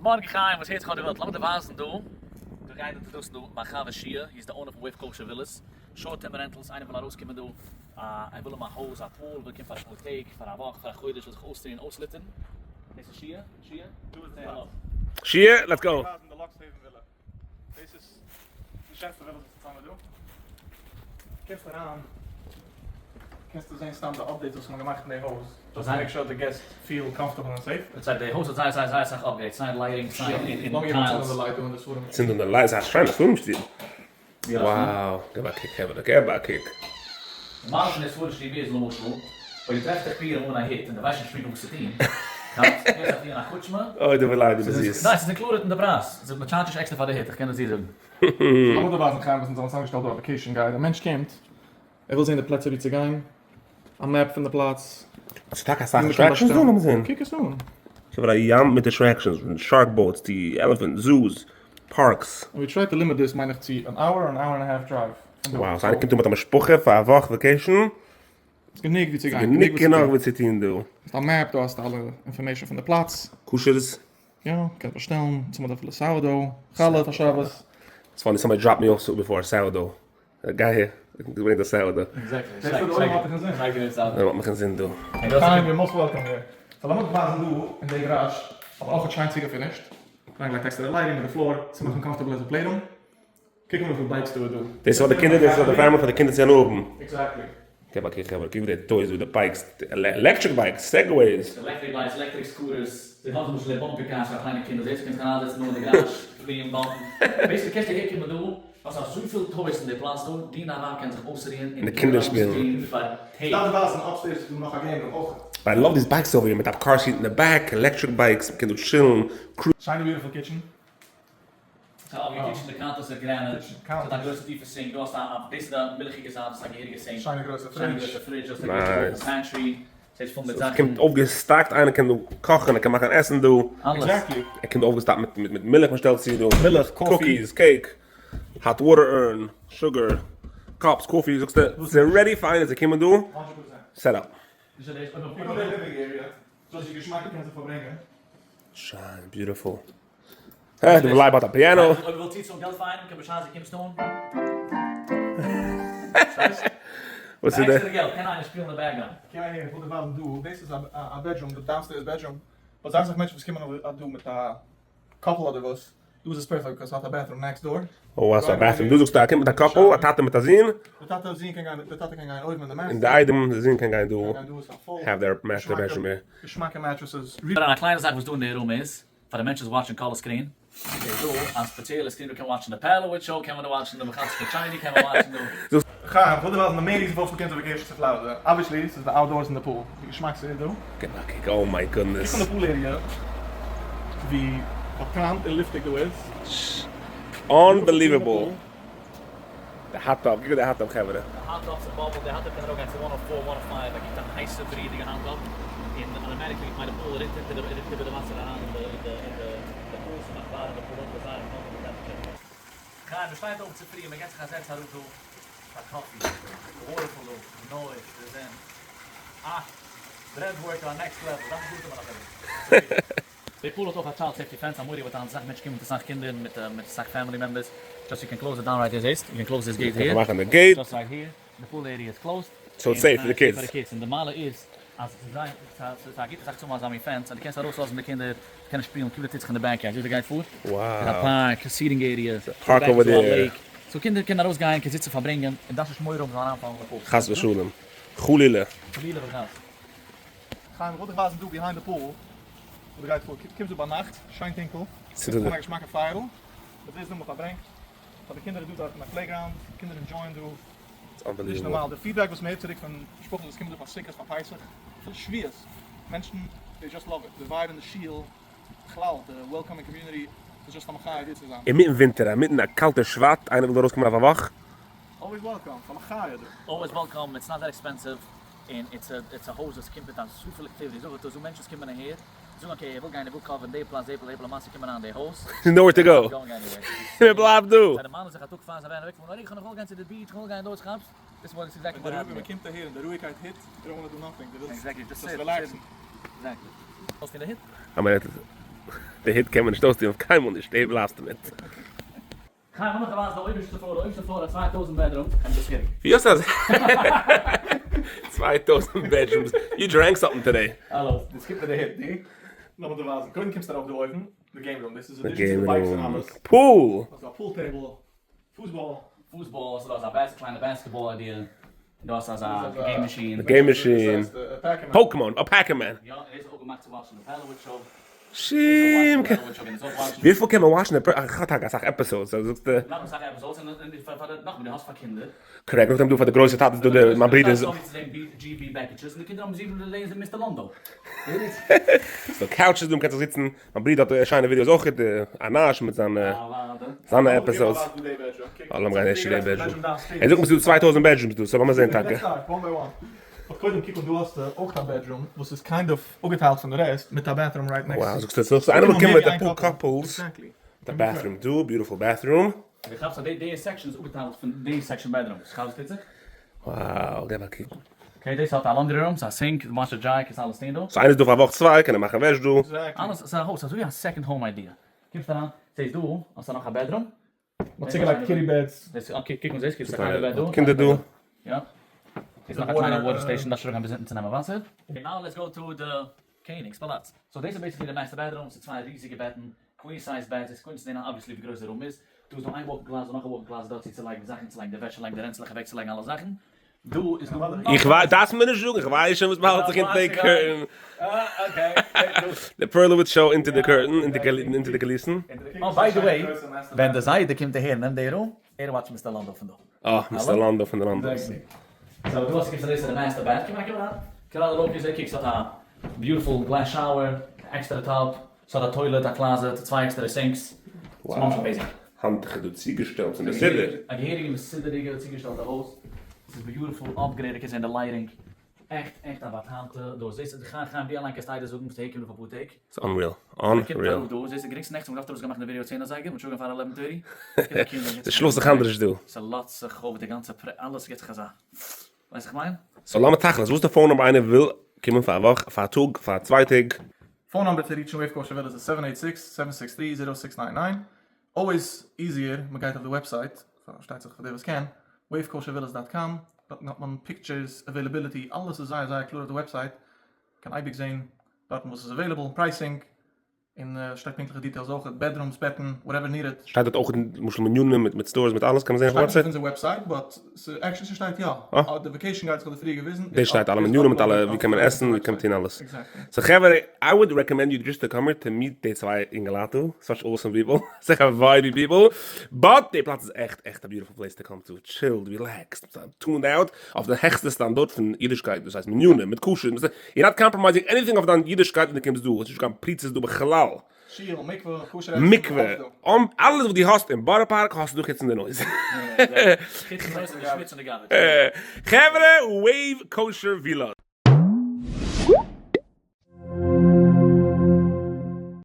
מארגן חיים, וואס הערט זיך אויף די וועלט? לאמיר דיר ווייזן דא, דא גייען introduce ן דא מיין חבר שיע, he is the owner פון Wave Kosher Villas, short term rentals, איינער וויל ארויסקומען דא, ער וויל האבן א הויז, א pool, וויל קומען פאר אפאר טעג, פאר א וואך, פאר א חודש, וויל זיך אויסרוען, אויסלופטערן, דאס איז שיע, שיע, say hello. שיע, let's go! דאס איז די שענסטע villa וואס אונז האמיר דא. קומסט אריין קענסטו זען סתם די updates וואס מ'האט געמאכט אין די הויז, just to make sure די guests feel comfortable און safe. דאס הייסט די הויז האט זייער זייער זייער אסאך upgrades, סיי lighting סיי אין לאמיר געבן tiles. צינדן די light דא אין די ספרים. צינדן די light, ס'איז א שיינע ספרים שטוב. Wow, געב א קוק חברה, געב א קוק. די מעלה פון די ספרים שטוב איז למשל, אויב דו טרעפסט דיך פורים אן א הוט און דו ווייסט נישט פונקטליך וואס צו טון, כאפסט, קענסט זיך טון א קוטשמע. אוי דו ווילייט דו ביסט זיס. ניין ס'איז included אין די פרייז, מען טשארדזשט נישט עקסטער פאר די הוט, איך קען דאס דיר זאגן. לאמיר דיר ווייזן חיים וואס אונז האבן צוזאמגעשטעלט דא א vacation guide, א מענטש קומט, ער וויל זען די פלעצער ווי צו גיין, א map פון די פלאץ. ס'איז טאקע אסאך attractions דא? לאמיר זען. קוק עס אן. ס'איז אבער א ים מיט attractions, פון shark boats צו elephant zoos, parks. און we try to limit דאס מיין איך צו אן hour אן hour and a half drive. Wow, so איינער קומט אן מיט א משפחה פאר א וואך vacation. ס'איז גענוג ווי צו גיין. ס'איז גענוג וואס צו טון דא. האסט א map, דא האסטו אלע information פון די פלאץ. כשר'ס. יא, קענסט באשטעלן, צומאל אפילו sourdough, חלה פאר שבת. It's funny, somebody dropped me off before a sourdough. גיי אהער, ברענג די sourdough. Exactly. דאס איז די עולם האט דיך אינזין. די עולם האט מיך אינזין דא. חיים, you're most welcome here. So לאמיר דיך ווייזן דא אין די גאראזש, האט מען אויך שיין צוגעפינישט. אריינגעלייגט עקסטערע lighting מיט די floor צו מאכן comfortable as a playroom. קוק אן וויפיל bikes דא איז דא. דאס איז פאר די קינדער, דאס איז פאר די family, פאר די קינדער צו הנאה האבן. Exactly. געב א קוק חברה, קוק ווי די toys, ווי די bikes, electric bikes, Segways. Electric bikes, electric scooters, זיי האבן למשל די bumpy cars פאר קליינע קינדער, זעסט קענסט אריינזעצן דא אין די גאראדזש, פליען באמפן, basically קענסטו אהער קומען דא, האסט אזויפיל toys אין די פלאץ דא, דו און דיין ווייב קענען זיך אויסרוען און די קינדער שפילן. פאר טעג. דארף ווייזן upstairs איז דא נאך א game room אויך. But I love these bikes over here מיט א car seat אין די back, electric bikes, מ'קען דא טשילן, cruise. שיינע beautiful kitchen. ס'איז א kitchen די counters איז granite, ס'האט א גרויסע טיפע sink, דא האסטו א, דאס איז די מילכיגע זייט, דאס איז א געהעריגע sink, שיינע גרויסע fridge, דא האסטו א גרויסע pantry, ס'איז פול מיט זאכן. ס'קומט אויפגעסטאקט, איינער קען דא קאכן, ער קען מאכן עסן דא. אלעס. Exactly. ער קומט אויפגעסטאקט מיט מיט מילך מ'שטעלט צו דא. מילך, coffee. Cookies, cake, hot water urn, sugar, cups, coffee, זאגסטו ס'איז ready פאר איינער צו קומען דא, 100%. Set up. סאו ס'איז געשמאק קענסט זיך פארברענגען. שיין, beautiful. אה, די לייב האט א piano. אויב ווילט איר צאלן געלט פאר איינעם קען בשעת דו קומסט אן. וואס איז די? עקסטערע געלט קען איינער שפילן די background. קום אהער איך וויל דיר ווייזן דא, דאס איז א bedroom, די downstairs bedroom, but זייער אסאך מענטשן וואס קומען אויף דא מיט א couple אדער וואס, דא איז עס perfect because ס'האט א bathroom next door. אוי האסט א bathroom, דא זאגסטו ער קומט מיט א couple, א טאטע מיט א זון. די טאטע און זון קען גיין, די טאטע קען גיין אויבן אין די master. און די איידעם די זון קען גיין דא, קען גיין דא, ס'איז א full have their master bedroom here. געשמאקע mattresses. א קליינע זאך וואס דא אין די room איז, פאר די מענטשן וואס וואטשן color screen, איז דא א ספעציעלע screen דא קען מען וואטשן די פערלאוויטש show, קען מען דא וואטשן די מחצית טשייני קען מען וואטשן דא. חיים, כ'וויל דיר ווייזן די main reason פארוואס מ'קומט אויף vacation צו פלארידע. Obviously, ס'איז די outdoors און די pool. ווי געשמאק ס'איז דא. געב א קוק, oh my goodness. קוק אן די pool area, ווי בא'טעמ'ט און לופטיג דא איז. Unbelievable. די hot tub, קוק אויף די hot tub חברה. די hot tub צום bubble, די hot tub קען ארויפגיין צו one o four, one o five, ער גיבט א הייסע בריעדיגע hot tub, און automatically מיט די pool רינט אונטער די רינט איבער די וואסער אריין אין די אין די אין די pool, ס'מאכט ווארעם די pool אויך איז זייער comfortable temperature. חיים, מ'שטייט אויף צופרי און מ'געט זיך א זעץ אראפ דא פאר coffee, די waterfall דא, די noise, די זון, אה! Bread work on next level, דארף נישט אטעמען אפילו. די pool האט אויך א child safety fence, א מורא'דיגע באטאנט, אסאך מענטשן קומען מיט אסאך קינדער און מיט מיט אסאך family members, just you can close it down right here, זעסט? You can close this gate here, פארמאכן די gate. Just right here, די pool area איז closed. So it's safe פאר די kids. פאר די kids, און די מעלה איז אז ס'איז זייער ס'איז א גוטע זאך צו האבן אזא מין fence אז דו קענסט ארויסלאזן די קינדער, זיי קענען שפילן, קוק ווי טוט זיך אין די backyard, זעסט ווי גייט פאר? Wow. ס'איז א park, א seating area, park over there. So קינדער קענען ארויסגיין, קענסט זיצן פארברענגען, און דארפסט נישט מורא האבן זיי זאלן אריינפאלן אין די pool. חס ושלום. חלילה. חלילה וחס. חיים, איך וויל דיך ווייזן דא behind די pool וואס דא גייט פאר, קומסט דא ביינאכט, שיין טונקל, ס'איז אן א געשמאקע פייערל, מיט דאס דא מען פארברענגט, פאר די קינדער איז דא דארטן א playground, קינדער ענדזשויען דא, נישט נארמאל, די feedback וואס מען הערט צוריק פון משפחות וואס קומען דא פאר סוכות פאר פסח, אפילו שבועות, מענטשן they just love it, די vibe אין די שול, בכלל די welcoming community, ס'איז just א מחיה דא צו זיין. אינמיטן ווינטער, אינמיטן א קאלטע שבט, איינער וויל ארויסקומען אויף א וואך? Always welcome, ס'איז א מחיה דא. Always welcome, it's not that expensive. און it's א הויז וואס קומט מיט אזויפיל activities, זאג איך דא מענטשן וואס קומען אהער, זאגן okay ער וויל גיין ער וויל cover ן די פלאץ די פלאץ די פלאץ למעשה קומען אריין די הויז, Nowhere to go. מען בלייבט דא. זיי דערמאנען זיך א טאג פאר זיי וועלן אוועק פארן, אוי איך וויל גיין צו די beach איך וויל גיין דארט כאפסט? דאס איז exactly what ווען מען קומט אהער און די רואיגקייט hit, you don't wanna do nothing, דו ווילסט Exactly, just relaxן. Exactly. האסט אין די הוט? א מינוט. די הוט קען מען נישט אויסטון אויף קיינמאל נישט, די בלייבסטו מיט. חיים לאמיך דיר ווייזן די אויבערשטע floor, די אויבערשטע floor האט 2000 bedrooms, I'm just kidding. ווי האסטו אזא 2000 bedrooms? You drank something today. האלא, דאס קומט מיט די הוט, די. לאמיר דיר ווייזן, קודם קומסטו ארויף דא אויבן, די game room, דאס איז די addition צו game די bikes און room. אלעס. Pool! האסט א pool table, פוסבאל. פוסבאל, האסטו דא אזא bas קליינע basketball idea, און דא האסטו אזא game machine. די game machine. Pokemon, א Pac-Man. יא, און דאס איז אויך געמאכט צו watch ן די Perlowitz show. שימ. וויפיל קען מען watch ן איך האב טאקע אסאך episodes אזוי זאגסטו. נאך אסאך episodes און פאר די נאכמער דו האסט פאר קינדער. Correct, נאכדעם דא פאר די גרויסע טאטעס דא די מיין ברודער איז. ס'דא couches דא מ'קען זיך זיצן, מיין ברודער האט שיינע videos אויך די אנאש מיט זיינע זיינע episodes. אה לאמיר גיין ערשט צו די bedroom. ער זאגט מיר ס'דא 2000 bedrooms דא so לאמיר זעהן טאקע. קודם קוק אן דא האסטו אויך א bedroom וואס איז kind of אפגעטיילט פון די rest מיט א bathroom right next. Wow זאגסטו עס נאך איינער וויל קומען מיט אפאר couples מיט א bathroom דא, beautiful bathroom. איך כאפ אז די section איז אפגעטיילט פון די section bedrooms, כאפסט וואס טוט זיך? Wow געב א קוק. Okay דאס האט א laundry room, ס'איז א sink, washer dryer, קענסט אלעס טון דא. So איינער איז דא פאר א וואך צוויי קען ער מאכן וועש דא. אלעס, ס'איז א הויז, אזוי ווי א second home idea. קומסט אריין, זעסט דא האסטו נאך א bedroom. מ'האט צוגעלייגט kiddie beds. Okay קוק אן זעסט ס'איז א קליינע bed דא. קינדער דא. יא. איז נאך א קליינע water station דארפסט שוין גיין ביז אונטן צו נעמען וואסער. Okay now let's go to די קעניגס פאלאץ. So דאס איז basically די master bedroom, ס'איז צוויי ריזיגע בעטן, queen size beds, עס קודם צו זעהן obviously ווי גרויס די room איז, דא איז דא איין walk-in closet נאך א walk-in closet דארט צו צו לייגן זאכן, צו לייגן די וועש, צו לייגן די רענצלעך אוועק צו לייגן אלע זאכן, דא איז דא נאך. איך ווייס, דארפסט מיר נישט זאגן, איך ווייס שוין וואס באהאלט זיך אונטער די curtain. די Perlowitz show אונטער די curtain, אונטער די קוליסן. Oh by the way, ווען די זיידע קומט אהער נעמט די room, ער watch ט Mister לאנדא פון דא. אה, Mister לאנדא פון די לאנדאס. So דא האסטו קומסט ארויס צו די master bed, קום אריין קום אריין, קום אריין ארויף קוק ס'האט א beautiful glass shower, עקסטערע tub, ס'האט א toilet, א closet, צוויי עקסטערע sinks, ס'איז ממש amazing. האנטוכער דא צוגעשטעלט און מסודר. א געהעריגע מסודר'דיגע צוגעשטעלטע הויז, ס'איז beautiful upgraded, קענסט זען די lighting, עכט עכט א בא'טעמ'טע דא, זעסט די חיים חיים דו אליין קענסט עדות זאגן ביסט אהערגעקומען דא פאר אפאר טעג. ס'איז unreal, unreal. קומט ארויף דא, זעסט די גרינגסטע נעכטס האבן געדארפט ארויסגיין מאכן די ווידעא 10 אזייגער, מ'האט שוין געווען פאר eleven thirty, ס'שלאפט זיך אנדערש דא. ס'לאזט זיך אויף די גאנצע פרע אלעס גיבט זיך אזא ווייסט איך מיין? So לאמיר תכלית, וואס איז די phone number איינער וויל קומען פאר א וואך, פאר א טאג, פאר צוויי טעג? Phone number צו reach ן Wave Kosher Villas איז 786 763 0699, always easier מען גייט אויף די website, פארשטייט זיך פאר דער וואס קען, wavekoshervillas dot com, דארטן האט מען pictures, availability, אלעס איז זייער זייער קלאר אויף די website, קען אייביג זען דארטן וואס איז available, pricing, און שטייט פונקטליכע details אויך, bedrooms, בעטן, whatever needed. שטייט דארט אויך למשל מנינים מיט stores מיט אלעס קען מען זען אויפן website? שטייט נישט אויף אונזער website but ס'actually ס'שטייט יא, די vacation guides כ'האב דיר פריער געוויזן. דאס שטייט אלע מנינים מיט אלע ווי קען מען עסן ווי קען מען טון אלעס. So חברה I would recommend you just to come here to meet די צוויי אינגעלייט דא, such awesome people, זייער vibey people, but די פלאץ איז עכט עכט א beautiful place to come to, chilled, relaxed, tuned out, אויף די העכסטע סטאנדארט פון אידישקייט, דאס הייסט מנינים מיט כשר, you're not compromising anything אויף דיין אידישקייט ווען דו קומסט דא, עס איז נישט קיין פריצות דא בכלל. שיל, מקווה, כשר עסן, מקווה, אלעס וואס דו האסט אין בארא פארק האסטו דא חוץ פון די נויז. חוץ פון נויז און די שמוץ און די garbage. חברה, Wave Kosher Villas.